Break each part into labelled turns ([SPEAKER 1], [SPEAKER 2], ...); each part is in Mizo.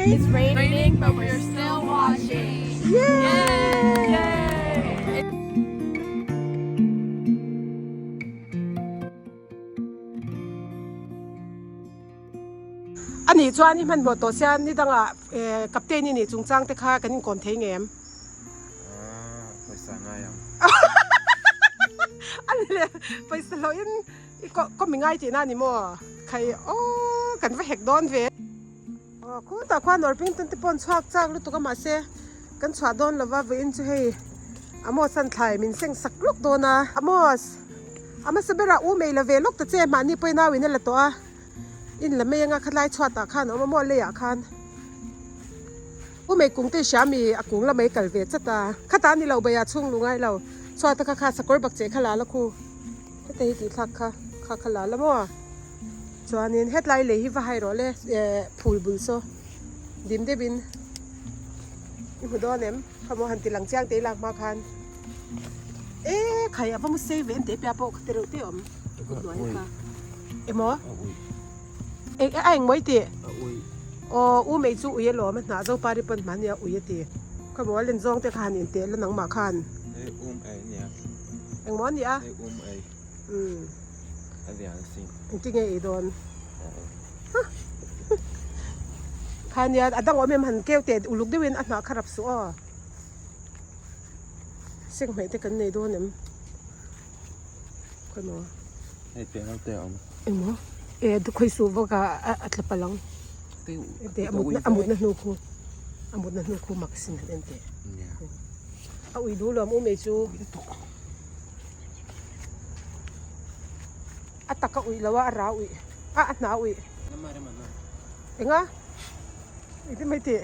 [SPEAKER 1] It's raining but we're still watching. Yay!
[SPEAKER 2] Ani chuan i hmanhmawh tawh sia ni dangah captain i nih chungchang te kha kan inkawm thei ngem?
[SPEAKER 3] Aaa pawisa ngai ang.
[SPEAKER 2] Ani le pawisa hlawhin i kawm i ngai tihna a ni maw? Khai aw kan va hek dawn ve. Aw khutah khuan Orpington te pawh an chhuak chak lutuk a mahse kan chhuah dawn lova vawiin chu hei Amos an thlai min seng sak lawk dawn a. Amos! A hmasa berah u mei la ve lawk ta che mahni pawhin nau in a la tawh a in la mai anga khatlai chhuatah khan a awm a maw leiah khan u mei kung te i hria mi a kung la mai kal ve chat a khatah a ni lo baiah chhung lu ngai lo chhuata kha kha sakawr bak cheh kha la la khu heta hi tih thlak kha kha kha la la maw. Chuanin hetlai lei hi va hai rawh le eh phul bul saw dim deuhin i hmu dawn em khawmaw han ti lang chiang teh i lak hma khan eh khai a va mu sei ve em teh piah pawh kha tereuh te awm kut hnuai kha emaw eng a engmaw i tih aw u mei chu ui alawm a hnah zopari pawn hmahni a ui a ti khawmaw a len zawng te kha han inteh la nangmah khan engmaw a nia umm. Engtin nge ei dawn? Khania a dang awm em han keu teh uluk deuhin a hnah kha rap suh aw. Seng hmeh te kan nei dawn em? Khawimaw?
[SPEAKER 3] Hei piah lo te a awm.
[SPEAKER 2] Engmaw? E khawi suh vak a a tla palh ang. Ente a mutna a mutna hnu khu a mutna hnu khu mak sin han en teh. A ui duh lo am u mei chu. A tak a uih lo a, a ra uih a, a hna uih. Enga? Engtin mai tih?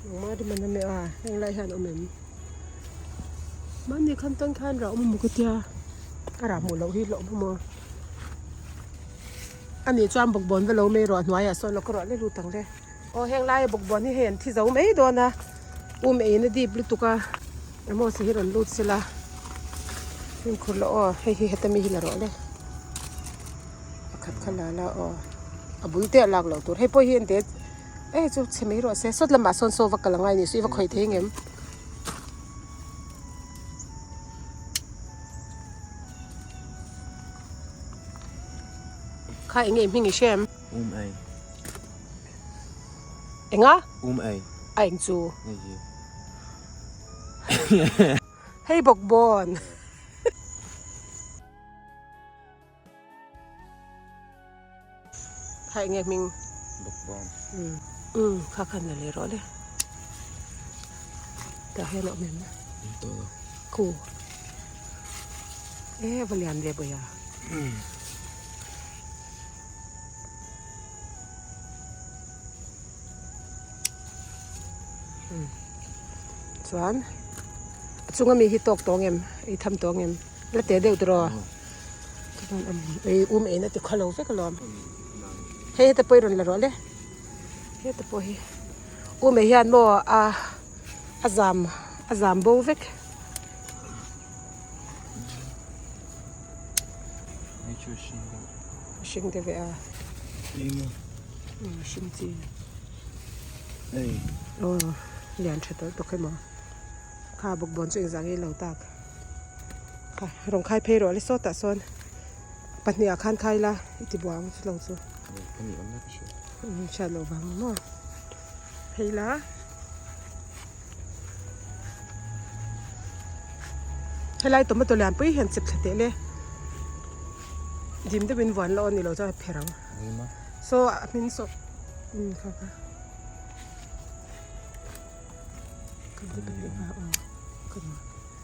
[SPEAKER 2] Engmah rim an awm e a, heng lai hian awm em? Mahni khan tan khan rah awm emaw ka tia, a rah hmuh loh hi hlauh awm emaw. Ani chuan bawkbawn va lo mai rawh hnuaiah sawn lawk rawh le lut ang le. Aw heng laia bawkbawn hi hei an thi zo mai dawn a, um eiin a dip lutuk a, Amos hi rawn lut sela fimkhur loh aw hei hi heta mi hi la rawh le pakhat kha la la aw a bul te a lak loh tur hei pawh hi ente eh chu chhe mai rawh se sawt lamah sawn saw va kal angai ni saw i va khawih thei ngem. Kha eng nge i hming i hre em?
[SPEAKER 3] Um ei.
[SPEAKER 2] Enga?
[SPEAKER 3] Um ei.
[SPEAKER 2] A eng chu? Hei bawk bawn. Kha eng nge hming?
[SPEAKER 3] Bawk bawn.
[SPEAKER 2] Um um kha khan la leh rawh le. Tah hian a awm em? Khu. E va lian ve bawih a. Chuan a chunga mi hi tawk tawng em ei tham tawng em la teh deuh tiraw chuan ei um eina ti khawlo vek alawm hei heta pawh i rawn la rawh le heta pawh hi um ei hian maw a a zam a zam bo vek. Hring te ve a. Hring chi. Aw lian tha tawlh tawk emaw. Kha bawkbawn chu engzah nge lo tak. Kha rawn khai phei rawh le sawtah sawn pahnih ah khan khai la i ti buang chu lo chu. Hriat loh vang maw. Phei la. Helai tomato lian pui hian chep thla teh le dim deuhin vuan la aw ni lo chuan a pher ang saw a hmin saw umm kha kha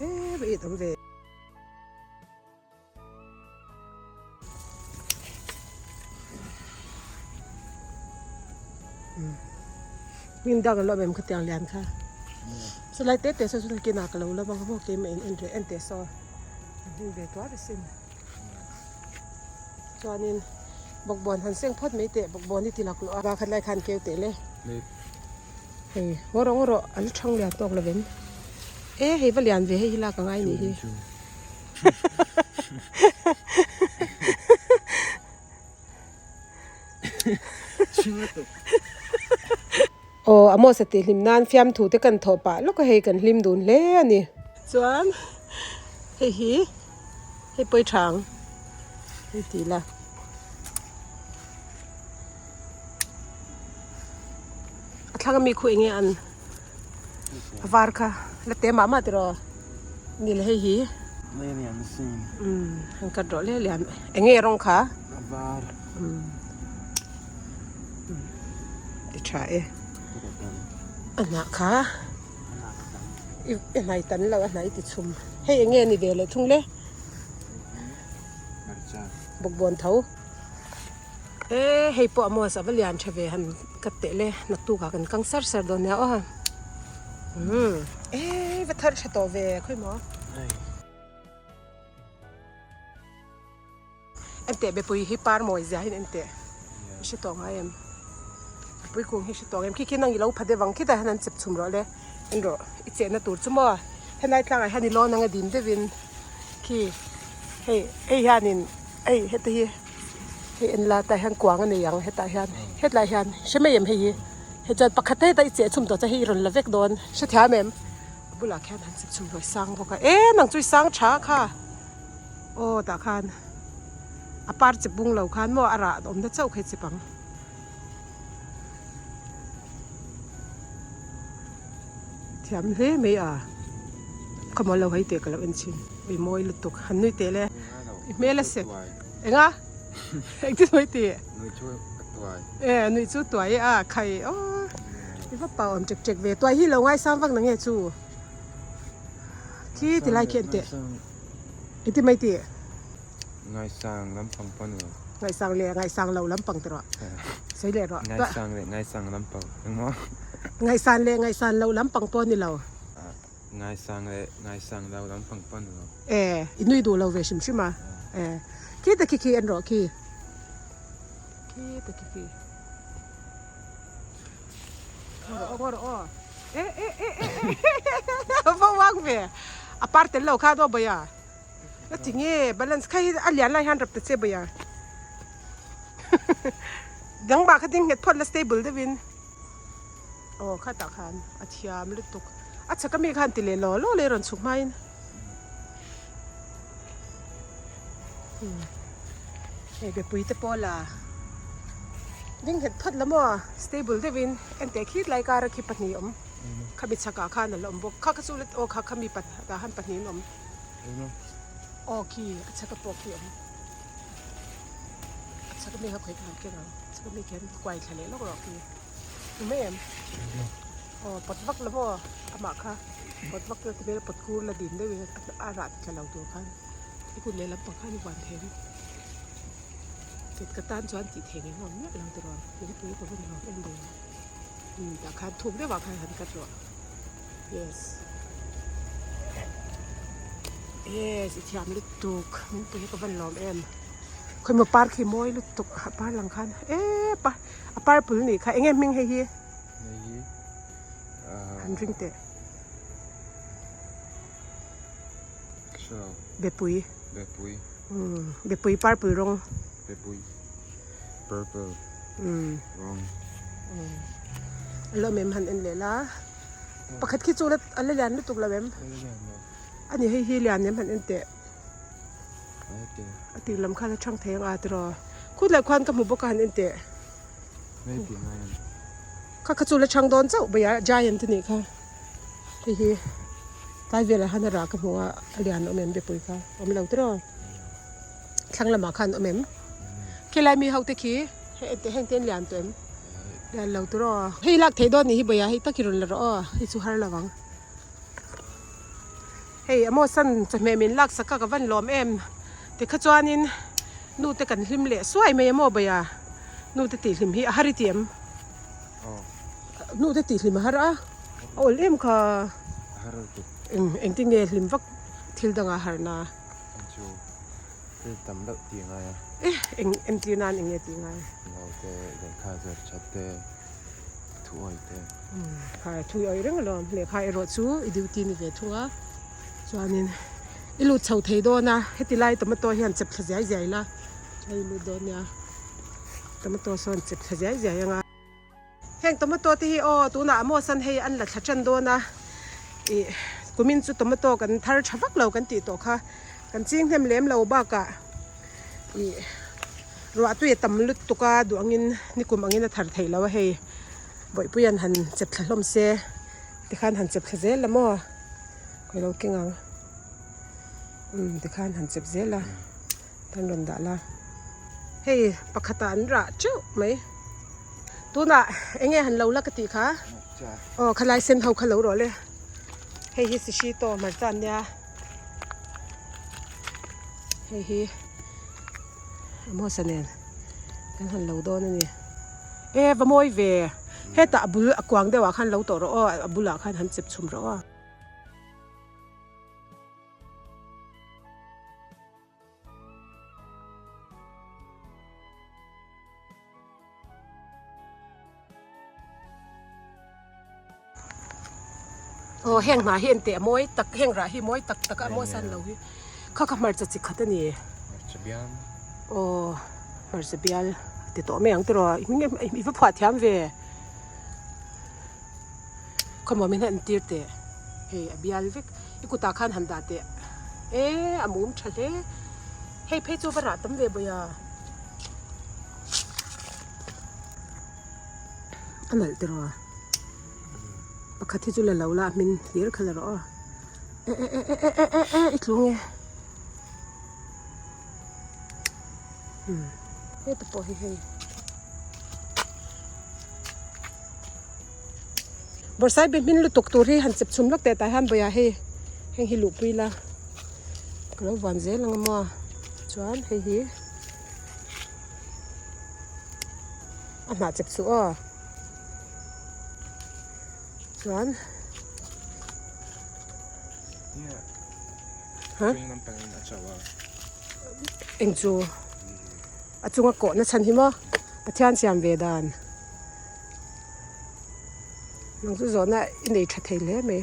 [SPEAKER 2] e va it awm ve. Hmin dang an lo awm em khatiang lian kha chulai te te saw chu kinah ka lo la bawk a maw keimah in en reh en teh saw an hming ve tuar asin chuanin bawkbawn han seng phawt mai teh bawkbawn hi ti lak loh a ba khat lai khan keu teh le hei ngaw rawh ngaw rawh an thang lian tawk lo vem e hei va lian ve hei hi lak a ngai nih hi. Aw Amos a tih hlim nan fiamthu te kan thawh pah lawk a hei kan hlim dun hle a ni. Chuan hei hi hei pawi thang hei ti ila. A thlang ami khu enge an a var kha la te mah mah tiraw ni le hei hi umm han cut rawh le lian enge rawng kha
[SPEAKER 3] a var
[SPEAKER 2] umm ti tha e a hnah kha i hnai tan lo a hnai ti chhum hei enge ni ve leh thung le bawkbawn tho. E hei pawh a maw sa va lian tha ve han ka teh le naktuk ah kan kang sar sar dawn nia aw umm e va thar tha tawh ve khawi maw enteh bepui hi par mawi zia hian enteh i hre tawh ngai em bepui kung hi i hre tawh em khi khi nang i lo pha deuh ang khitah hian an chep chhum rawh le en rawh i chehna tur chu maw helai tlangah hian i lawn anga dim deuhin khi hei hei hianin hei heti hi. Hei en la tah hian kuang a nei ang hetah hian hetlai hian hre mai em hei hi hei chuan pakhat te heta i cheh chhum tawh chuan hei i rawn la vek dawn hre thiam em a bulah khian han chep chhum rawih sang bawk a e nang chu i sang tha kha aw tah khan a par chep bung lo khan maw a rah awmna chauh kha i chep ang. Thiam hle mai a khawmaw lo hei teh ka lo en chhin ui mawi lutuk han nui teh le i hmel a sek enga engtin mawi tih
[SPEAKER 3] nui chu ka tuai
[SPEAKER 2] e nui chu tuai a khai aw i va pau awm ṭek ṭek ve tuai hi lo ngaisang vak na nge chu khi ti lai khi en teh engtin mai tih.
[SPEAKER 3] Ngaisang lampang pawh ni lo.
[SPEAKER 2] Ngaisang leh ngaisang lo lampang ti rawh. Sawi leh rawh.
[SPEAKER 3] Ngaisang leh ngaisang lampang engmaw?
[SPEAKER 2] Ngaihsan leh ngaihsan lo lampang pawh ni lo.
[SPEAKER 3] Ngaisang leh ngaisang lo lampang pawh ni lo.
[SPEAKER 2] E, i nui duh lo ve hrim hrim a. E, khi ta khi khi en rawh khi. Khi ta khi khi. Ngaw rawh aw, ngaw rawh aw. E, e, e, e, e, e, va uang ve. A par tel lo khan aw bawih a. A ti nge balance kha hi a lian lai hian rap ta che bawih a dangmah kha ding nghet phawt la stable deuhin aw khatah khan a thiam lutuk a chhak ami khan ti leh law law leh rawn chhuk hmain hei bepui te pawh la ding nghet phawt la maw stable deuhin enteh khit lai kar a khi pahnih a awm khami chhakah khan a la awm bawk kha kha chu aw kha khami tah khan pahnih an awm. Aw khi a chhaka pawh khi awm a chhaka mi kha khawi ka lo keng ang a chhaka mi khian kuai thla leh lawk rawh khi ni mai em aw pawt vak lo maw amah kha pawt vak te hmel pawt kur la din deuhin a rah thla lo tur khan i kut lehlam pang khan i vuan thei ang ket ka tan chuan tih thei ngei ngawm miah lo tiraw lungpui ka vawn lawm em em umm tah khan thuk deuh ah khan han cut rawh. Yes. Yes, i thiam lutuk. Min pui hi ka van lawm em. Khawi maw par khi mawi lutuk a par lang khan e pa a purple nih kha enge hming hei hi?
[SPEAKER 3] Hei hi
[SPEAKER 2] Han ring teh.
[SPEAKER 3] Sure.
[SPEAKER 2] Bepui.
[SPEAKER 3] Bepui.
[SPEAKER 2] Bepui purple rawng.
[SPEAKER 3] Bepui purple rawng.
[SPEAKER 2] A lawm em han en leh la. Pakhat khi chu a la lian lutuk lo em? A ni hei hi lian em han en teh. A tir lam khan a chhang thei ang a tiraw. Khut leh khuan ka hmu bawk a han en teh. Kha kha chu la chhang dawn chauh bai a giant a nih kha. Hei hi tlai velah khan a rah ka hmu a a lian awm em bepui kha awm lo tiraw. Thlang lamah khan awm em? Khilai mi ho te khi hei ente heng te an lian tawh em? Lian lo tur aw. Hei lak theih dawn nih hi bawih a, hei tak i rawn la rawh aw, hei chu har lo ang. Hei a maw san chawhmeh min lak sak a ka van lawm em tikha chuanin nu te kan hlim leh suai mai a maw bawih a, nu te tih hlim hi a har i ti em? Nu te tih hlim a har a, a awl em kha. Eng engtin nge hlim vak thil dangah a harna?
[SPEAKER 3] Ang chu thil tam deuh tih ngai a.
[SPEAKER 2] Eh eng entir nan eng nge tih ngai?
[SPEAKER 3] Naute lehkha zir that te, thu awih te.
[SPEAKER 2] Umm kha thu awih reng alawm, lehkha erawh chu i duty ni ve thung a. Chuanin i lut chho thei dawn a, heti lai tomato hian chep thla ziai ziai la, chuan i lut dawn nia. Tomato sawn chep thla ziai ziai anga. Heng tomato te hi aw tunah Amos an hei an la thla tan dawn a, ih kumin chu tomato kan thar tha vak lo kan tih tawh kha kan ching hnem lem lo bakah ih ruah tui a tam lutuk a duh angin nikum angin a thar theih lo a hei bawihpui an han chep thla hlawm se tikhan han chep thla zel la maw ka lo keng ang umm tikhan han chep zel a. Kan rawn dah la. Hei pakhatah an rah teuh mai. Tunah eng nge han lo la ka tih kha? Aw khalai sen ho kha lo rawh le. Hei hi sishito hmarcha an nia. Hei hi Amosa nen kan han lo dawn a ni. E va mawi ve. Hetah a bul a kuang deuhah khan lo tawh rawh aw a bulah khan han chep chhum rawh aw. Aw heng hna hi engteh a mawi tak heng rah hi mawi tak tak a mawi san lo hi kha kha hmarcha chi khat a ni
[SPEAKER 3] Hmarcha bial
[SPEAKER 2] aw hmarcha bial ti tawh mai ang tiraw i va phuah thiam ve. Khawmaw min han entir teh hei a bial vek i kutah khan han dah teh e a mum tha hle hei phei chu va rah tam ve bawih a a nalh tiraw pakhat hi chu la lo la a hmin hlir kha la rawh aw e e e e e e e i tlung e umm heta pawh hi hei. Bawrhsai be hmin lutuk tur hi han chep chhum lawk teh tah hian bawihah hei heng hi luhpui ila ka lo vuan zel ang a maw chuan hei hi a hnah chep chu aw chuan ha eng chu a chunga kawhna chhan hi maw Pathian siam ve dan. Nang chu zawhna i nei tha thei hle mai.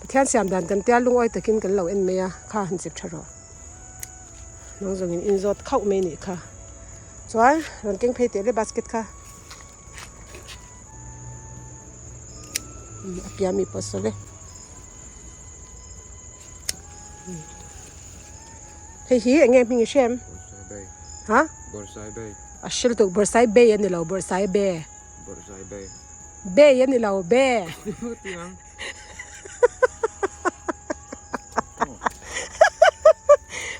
[SPEAKER 2] Pathian siam dan kan tia lungawi takin kan lo en mai a, kha han chep tha rawh. Nang zawngin in zawt khauh mai nih kha. Chuan rawn keng phei teh le basket kha. A pia mi pawh saw le. Hei hi eng nge hming i hrem? Ha? A hrilh tuk Bawrhsai Bay a ni lo Bawrhsai Be.
[SPEAKER 3] Bawrhsai Bay.
[SPEAKER 2] Bay a ni lo Be.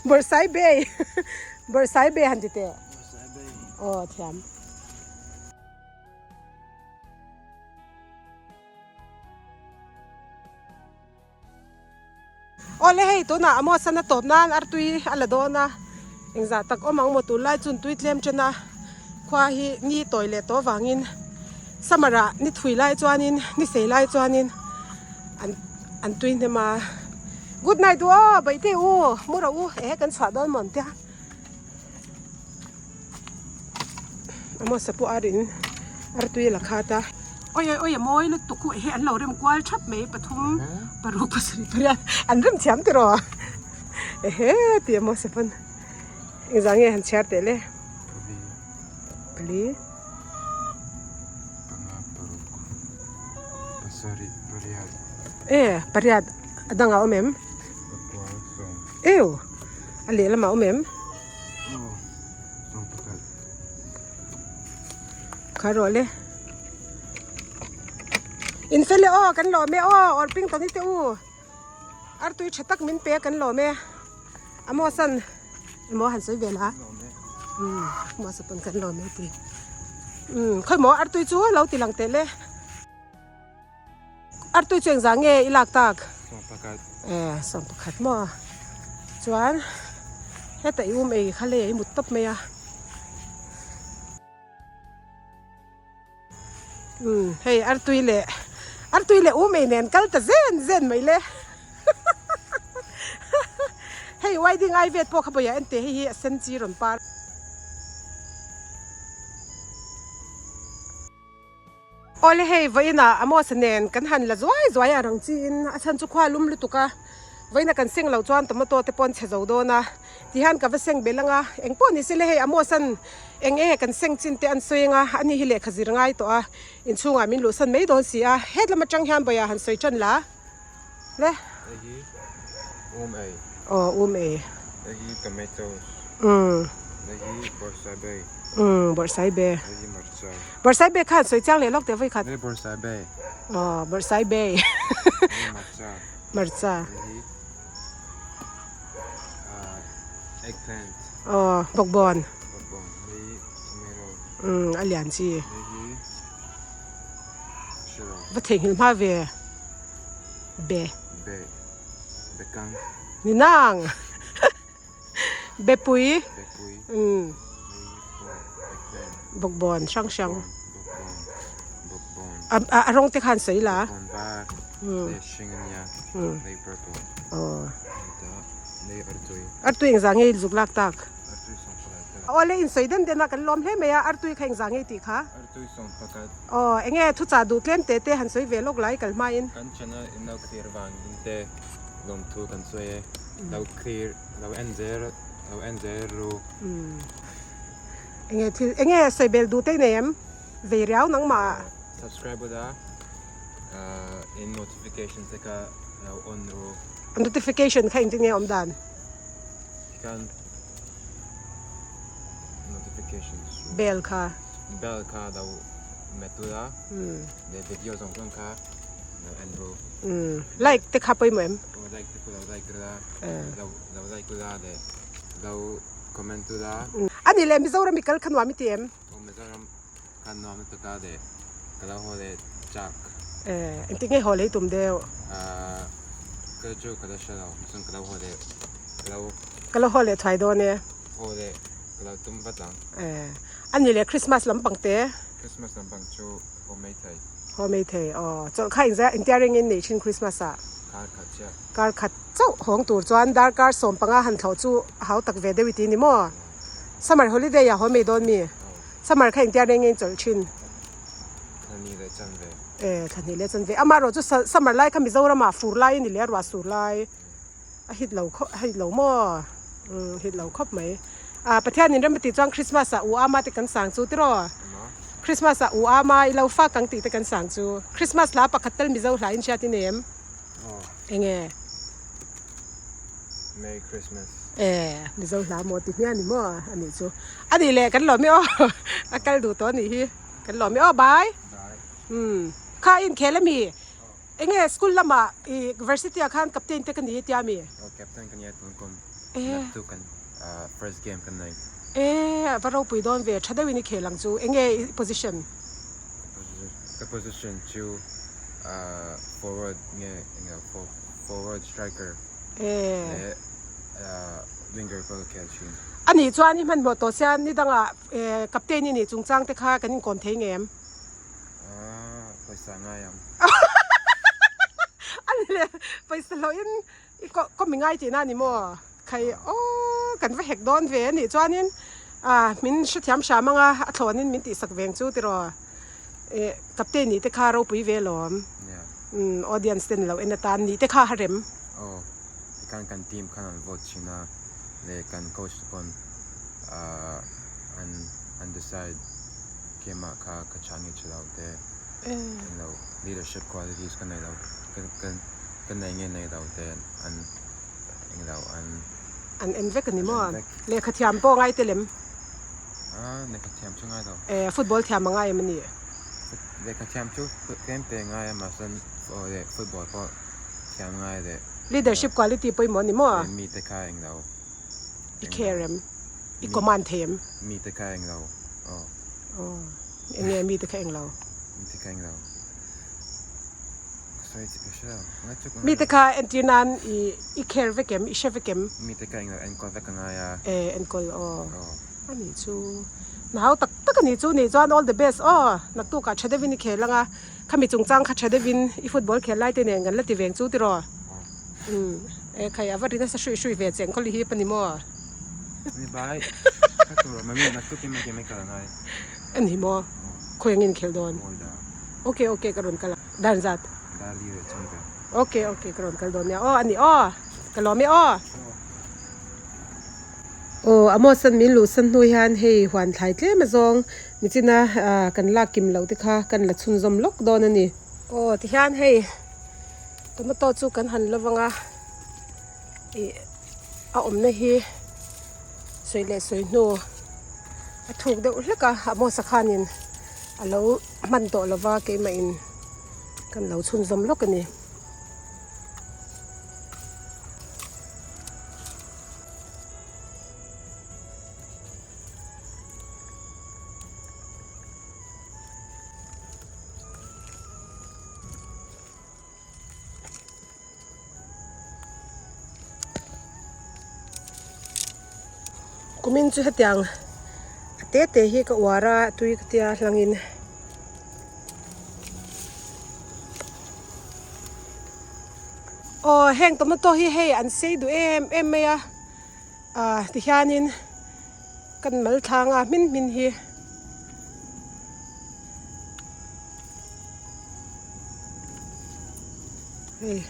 [SPEAKER 2] Bawrhsai Bay. Bawrhsai Be han ti teh.
[SPEAKER 3] Bawrhsai Bay.
[SPEAKER 2] Aw thiam. Awle hei tunah a mawsan a tawp nan artui a la dawn a engzah tak awm ang maw tunlai chuan tui tlem chen a khua hi ni tawi leh tawh avangin summer ah ni thui lai chuanin ni sei lai chuanin an an tui hnem a good night u aw baihte u mu rawh u ehe kan chhuah dawn maw an tia a mawsa pawh a rin artui a la khat a. Oi oi oi a mawi lutuk khu ehe an lo rem kual thap mai pathum paruk pasarih pariat an rem thiam tiraw ehe tih a mawsa pawn engzah nge han chhiar teh le pali
[SPEAKER 3] panga paruk pasarih pariat
[SPEAKER 2] e pariat a dangah a awm em
[SPEAKER 3] pakua sawm
[SPEAKER 2] eu a lehlamah a awm em
[SPEAKER 3] aw sawm pakhat.
[SPEAKER 2] Kha rawh le. In fel e aw kan lawm e aw awr ping tawni te u. Artui tha tak min pe a kan lawm e. A mawsan emaw han sawi vel a. Um mawsa pawn kan lawm e ti. Um khawi maw artui chu lo ti lang teh le. Artui chu engzah nge i lak tak?
[SPEAKER 3] Sawmpakhat.
[SPEAKER 2] E, sawmpakhat maw? Chuan heta i um ei kha le i mut tawp mai a. Umm hei artui leh artui leh um ei nen kal ta zen zen mai le. Hei wedding ai vet pawh kha pawh i en teh hei hi a sen chi rawn par. Awle hei vawiinah Amos-a nen kan han la zuai zuai a rang chiin a chhan chu khua lum lutuk a, vawiina kan seng loh chuan tomato te pawh an chhe zo dawn a, Tihian ka va seng belh anga, eng pawh ni sele hei Amos-a'n eng enge kan seng chin te an sawi anga, ani hi lehkha zir ngai tawh a, inchhungah min luhsan mai dawn si a, hetlam atang hian bawihah han sawi tan la le.
[SPEAKER 3] Hei hi um ei.
[SPEAKER 2] Aw um ei.
[SPEAKER 3] Hei hi tomatoes.
[SPEAKER 2] Umm.
[SPEAKER 3] Hei hi bawrhsaibe.
[SPEAKER 2] Umm bawrhsaibe.
[SPEAKER 3] Hei hi hmarcha.
[SPEAKER 2] Bawrhsaibe kha han sawi chiang leh lawk teh vawikhat.
[SPEAKER 3] Hei bawrhsaibe.
[SPEAKER 2] Aw bawrhsaibe.
[SPEAKER 3] Hei hmarcha.
[SPEAKER 2] Hmarcha.
[SPEAKER 3] Hei hi. Eggplant.
[SPEAKER 2] Aw bawkbawn.
[SPEAKER 3] Bawkbawn hei tomato.
[SPEAKER 2] Umm a lian chi.
[SPEAKER 3] Hei hi hrelo.
[SPEAKER 2] Va theihnghilh hma ve. Be.
[SPEAKER 3] Be. Bekang.
[SPEAKER 2] Ni nang. Bepui.
[SPEAKER 3] Bepui.
[SPEAKER 2] Umm.
[SPEAKER 3] Hei eggplant.
[SPEAKER 2] Bawkbawn hrang hrang.
[SPEAKER 3] Bawkbawn. Bawkbawn.
[SPEAKER 2] A a rawng te khan sawi la.
[SPEAKER 3] Bawkbawn var. Leh hring a nia. Leh purple.
[SPEAKER 2] Aw.
[SPEAKER 3] Leh artui.
[SPEAKER 2] Artui engzah nge i zuk lak tak?
[SPEAKER 3] Artui sawm pakhat ka la.
[SPEAKER 2] Aw le insawi den den a kan lawm hle mai a, artui kha engzah nge i tih kha?
[SPEAKER 3] Artui sawm pakhat.
[SPEAKER 2] Aw enge thuchah duh tlem te te han sawi ve lawk lai kal hmain.
[SPEAKER 3] Kan channel in lo clear vangin te lawmthu kan sawi e. Lo clear lo en zel lo en zel ru.
[SPEAKER 2] Enge thil enge sawi bel duh te i nei em? Vei riau nangmah ah.
[SPEAKER 3] Subscribe ula in notification te kha lo on ru.
[SPEAKER 2] Notification kha engtin nge awm dan?
[SPEAKER 3] Tikhan notification chu.
[SPEAKER 2] Bell kha.
[SPEAKER 3] Bell kha lo met ula leh video zawng zawng kha lo en ru.
[SPEAKER 2] Like te kha pawimawh em?
[SPEAKER 3] Aw like te pawh lo like ula lo like ula leh lo comment ula.
[SPEAKER 2] A nih leh Mizoram i kal kha nuam i ti em?
[SPEAKER 3] Aw Mizoram kha nuam lutuk a leh ka lo haw leh chak.
[SPEAKER 2] Eh engtik nge haw leh i tum deuh?
[SPEAKER 3] Ah ka chu ka la hre lo chuan ka lo haw leh ka lo.
[SPEAKER 2] Ka lo haw leh thuai dawn e.
[SPEAKER 3] Haw leh ka lo tum vat ang.
[SPEAKER 2] Eh a ni leh Christmas lampang te?
[SPEAKER 3] Christmas lampang chu haw mai thei.
[SPEAKER 2] Haw mai thei aw chawlh kha inzai intia reng in nei thin Christmas ah.
[SPEAKER 3] Kar khat chiah.
[SPEAKER 2] Kar khat chauh hawng tur chuan darkar 15 han thlawh chu a hau tak ve deuh i ti ni maw? Summer holiday ah haw mai dawn mi? Summer kha engtia reng nge chawlh thin?
[SPEAKER 3] Thla hnih leh chan ve.
[SPEAKER 2] Eh, thla hnih leh chan ve. Amaherawh chu summer lai kha Mizoram ah fur lai a ni leh a ruah sur lai a hit lo khawp, a hit lo maw? Umm, hit lo khawp mai. Ah, Pathian in rem a tih chuan Christmas ah u ama te kan sang chu tiraw? Christmas ah u ama i lo fak ang tih te kan sang chu. Christmas hla pakhat tal Mizo hla in hriat i nei em? Enge?
[SPEAKER 3] Merry Christmas.
[SPEAKER 2] Eh, Mizo hla maw ti hmiah ni maw a nih chu. A nih leh kan lawm i aw, a kal duh tawh a nih hi. Kan lawm i aw, bye.
[SPEAKER 3] Bye.
[SPEAKER 2] Umm, kha i inkhel a mi? Enge school lamah i varsity ah khan captain te ka ni i tia mi?
[SPEAKER 3] Aw, captain ka nia tun kum lap chu kan first game kan nei.
[SPEAKER 2] Eh, a va ropui dawn ve, tha deuhin i khel ang chu. Enge i position?
[SPEAKER 3] Ka position chu forward nge enge forward striker leh winger pawh ka khel thin.
[SPEAKER 2] A nih chuan i hmanhmawh tawh sia ni dangah captain i nih chungchang te kha kan inkawm thei nge em?
[SPEAKER 3] Pawisa ngai ang.
[SPEAKER 2] A ni le, pawisa hlawhin i kawm i ngai tihna a ni maw? Khai aw kan va hek dawn ve a nih chuanin ah min hrethiam hram anga a thlawnin min tihsak veng chu tiraw eh captain nih te kha ropui ve alawm umm audience ten lo en atan nih te kha a rem.
[SPEAKER 3] Aw tikhan kan team khan an vote thin a leh kan coach te pawn ah an an decide keimah kha ka chah nge che lo te englo leadership qualities ka nei lo ka ka nei nge nei lo te an Englo an.
[SPEAKER 2] An en vek a ni maw? Lehkha thiam pawh ngai te lem.
[SPEAKER 3] Ah, lehkha thiam chu ngai lo.
[SPEAKER 2] Eh, football thiam a ngai em a ni?
[SPEAKER 3] Lehkha thiam chu tlem te ngai a mahse leh football pawh thiam ngai leh.
[SPEAKER 2] Leadership quality pawimawh a ni maw?
[SPEAKER 3] Leh mite kha englo.
[SPEAKER 2] I care em? I command thei em?
[SPEAKER 3] Mite kha englo aw.
[SPEAKER 2] Aw, enge mite kha englo?
[SPEAKER 3] Mite kha englo.
[SPEAKER 2] Mite kha entir nan i i care vek em? I hre vek em?
[SPEAKER 3] Mite kha englo enkawl vek a ngai a.
[SPEAKER 2] Eh enkawl aw. A nih chu. Nau tak tak a nih chu nih chuan all the best aw. Naktukah tha deuhin i khel ang a. Khami chungchang kha tha deuhin i football khel lai te nen kan la ti veng chu tiraw. Umm eh khai a va ri nasa hrui hrui ve che engkawl i hip a ni maw?
[SPEAKER 3] Ni bai. Ka tur awm ami naktuk in game kal a ngai.
[SPEAKER 2] A ni maw? Khawi angin khel dawn? Ok ok ka rawn kal a. Dan zat.
[SPEAKER 3] Dar li leh chuan ve.
[SPEAKER 2] Ok ok ka rawn kal dawn nia aw a ni aw ka lawm e aw. Aw Amos-a'n min luhsan hnu hian hei huan thlai tlem azawng nichina kan lak kim loh te kha kan la chhunzawm lawk dawn a ni. Aw tihian hei tomato chu kan han lo vang a ih a awmna hi sawi leh sawi hnu a thuk deuh hlek a Amos-a khanin a lo hman tawh lova keimah in kan lo chhunzawm lawk a ni. Kumin chu hetiang a te te hi ka uar a tui ka tia hlangin. Aw heng tomato hi hei an sei duh em em mai a ah tihianin kan mal thlang a hmin hmin hi. Hei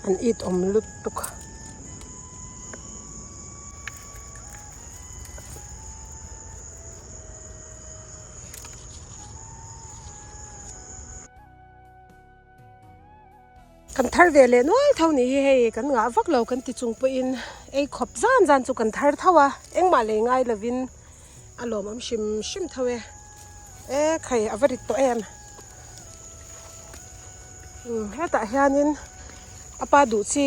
[SPEAKER 2] an it awm lutuk. Kan thar ve leh nual tho ni hi hei kan ngah vak lo kan ti chung pawhin ei khawp zan zan chu kan thar tho a engmah lei ngai lovin a lawmawm hrim hrim tho e e khai a va rit tawh em umm hetah hianin a pa duh chi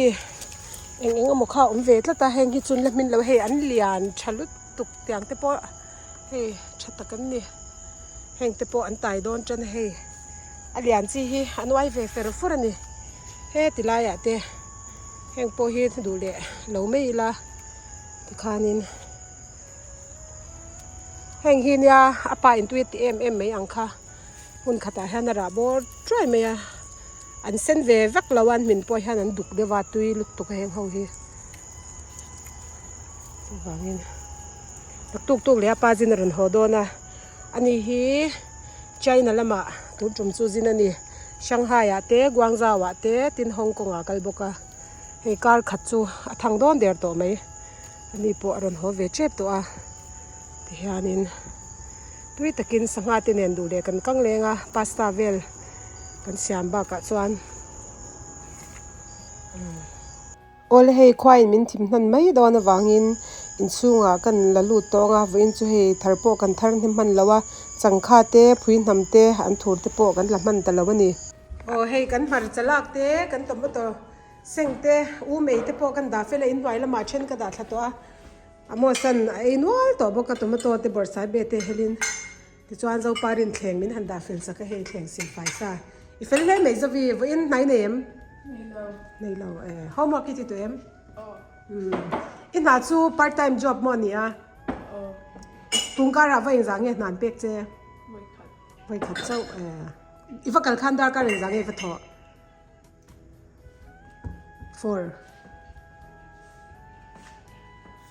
[SPEAKER 2] eng eng emaw kha a awm ve tlat a heng hi chun la hmin lo hei an lian tha lutuk tiang te pawh hei tha tak an ni heng te pawh an tai dawn tan a hei. A lian chi hi a nuai ve fer fur a ni heti laiah te heng pawh hi duh leh lo mai ila tikhanin heng hi nia a pa in tui a ti em em mai ang kha hmun khatah hian a rah bawr chuai mai a an sen ve vek lo a an hmin pawh hian an duk deuh a tui lutuk a heng ho hi chuvangin tuk tuk leh a pa zin a rawn haw dawn a. Ani hi China lamah tun tum chu zin a ni. Shanghai ah te, Guangzhou ah te, tin Hong Kong ah a kal bawk a. Hei kar khat chu a thang dawn der tawh mai. Ani pawh a rawn haw ve tep tawh a. Tihianin tui takin sangha te nen duh leh kan kang leng a, pasta vel kan siam bakah chuan. Awle hei khuaiin min thim hnan mai dawn avangin inchhungah kan la lut tawng a, vawiin chu hei thar pawh kan thar hnem hman lo a, changkha te, phui hnam te, an thur te pawh kan la hman ta lo a ni. Aw hei kan hmarcha lak te, kan tomato seng te, u mei te pawh kan dah fel a, inhnuai lamah then ka dah thla tawh a, Amos-a'n a ei nual tawh bawk a, tomato te bawrhsai be te helin. Tichuan Zopa rin thleng min han dah fel sak a hei thleng sil fai sa. I fel hle mai Zovi, vawiin hnai nei em?
[SPEAKER 1] Nei lo.
[SPEAKER 2] Nei lo e. Homework i ti tawh em?
[SPEAKER 1] Aw.
[SPEAKER 2] Umm. I hna chu part time job maw ni a?
[SPEAKER 1] Aw.
[SPEAKER 2] Tungkarah va engzah nge hna an pek che?
[SPEAKER 1] Vawikhat.
[SPEAKER 2] Vawikhat chauh e. I va kal khan darkar engzah nge i va thawh? 4.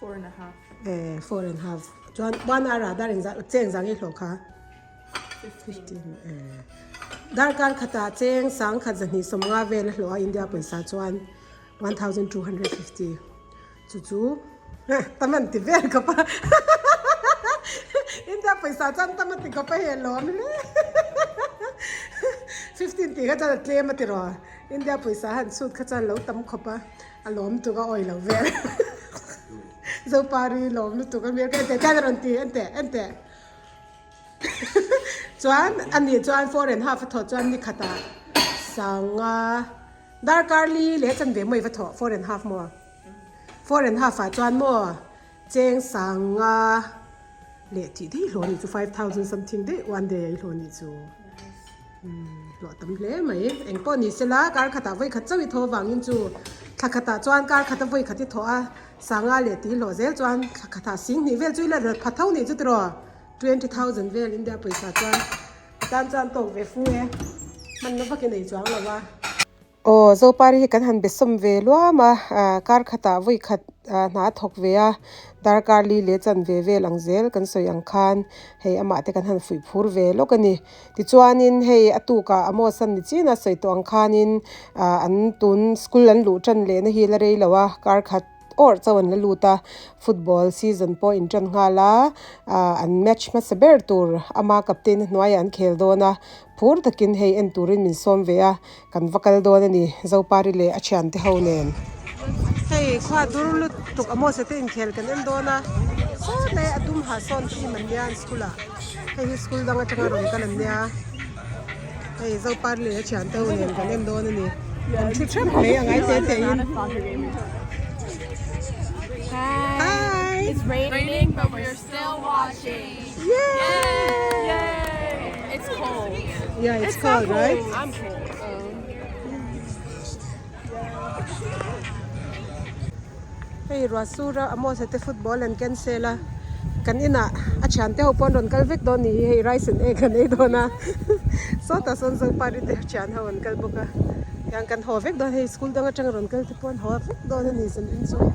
[SPEAKER 1] 4 and a half.
[SPEAKER 2] Eh, 4 and a half. Chuan 1 hour ah dar engzah cheng zang i hlawh kha?
[SPEAKER 1] 15.
[SPEAKER 2] Eh. Darkar khatah cheng sang khat zahnih sawmnga vel a hlawh a India pawisa chuan 1250. Chu chu tam an ti vel khawp a. India pawisa chuan tam a ti khawp a hei lawm hle. 15 tih kha chuan a tlem a ti rawh. India pawisa han chhut kha chuan lo tam khawp a, a lawm tuk a awi lo vel. Zopari lawm lutuk a hmel kha enteh chuan a rawn ti enteh enteh. Chuan ani chuan 4 and half a thawh chuan ni khatah sanga Darkar li leh chanve maw i va thawh 4 and half maw? 4 and half ah chuan maw cheng sanga leh tih daih hlawh anih chu 5000 something daih one day ah i hlawh anih chu umm hlawh tam hle mai eng pawh ni sela kar khatah vawi khat chauh i thaw vangin chu thla khatah chuan kar khata vawi khat i thawh a sanga leh tih hlawh zel chuan thla khatah sing hnih vel chu i la rat pha tho nih chu tiraw 20000 vel India pawisa chuan A tan chuan tawk ve fu e, hmanna vak i nei chuang lo a. Aw, Zopari hi kan han be sawm ve luam a, kar khatah vawi khat hna a thawk ve a, darkar li leh chanve vel ang zel kan sawi ang khan hei amah te kan han fuih phur ve lawk a ni. Tichuanin hei a tukah Amos-an ni chin a sawi tawh ang khanin an tun school an luh tan lehna hi la rei lo a, kar khat. awrh chauh an la lut a football season pawh in tan nghal a ah an match hmasa ber tur ama captain a hnuaiah an khel dawn a phur takin hei en turin min sawm ve a kan va kal dawn a ni Zopari leh a thiante ho nen. Hei khua dur lutuk a mawse te inkhel kan en dawn a saw tlai a dum ha sawn team an nia an school ah hei hi school dang atanga rawn kal an nia hei Zopari leh a thiante ho nen kan en dawn a ni an thu theuh mai a ngai te te in.
[SPEAKER 1] Hi! It's raining but we're still watching.
[SPEAKER 2] Yay!
[SPEAKER 1] Yay! It's cold.
[SPEAKER 2] Yeah, it's cold, right?
[SPEAKER 1] I'm cold.
[SPEAKER 2] Hei ruah sur a Amos te football an cancel a kan inah a thiante ho pawh an rawn kal vek dawn ni hi hei rice and egg an ei dawn a sawtah sawn Zopari te thian ho an kal bawk a tiang kan haw vek dawn hei school dang atanga rawn kal te pawh an haw vek dawn a ni zan in chu.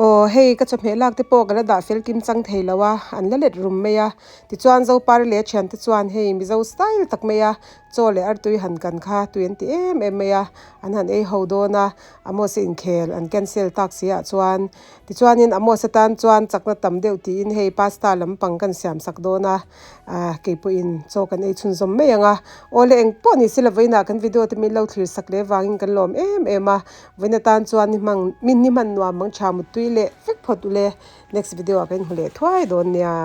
[SPEAKER 2] Aw hei ka chawhmeh lak te pawh ka la dah fel kim chang thei lo a, an la let rum mai a. Tichuan Zopari leh a thiante chuan hei Mizo style tak mai a, chaw leh artui han kan kha tui an ti em em mai a, an han ei ho dawn a, Amos a inkhel an cancel tak si ah chuan. Tichuanin Amos atan chuan chakna tam deuh tiin hei pasta lampang kan siam sak dawn a. Ahh kei pawhin chaw kan ei chhunzawm mai ang a, aw le eng pawh ni sila vawiinah kan video te min lo thlir sak leh vangin kan lawm em em a, vawiin atan chuan ni hmang min ni hman nuam mang tha muttui leh vek phawt ule next video ah kan inhmu leh thuai dawn nia.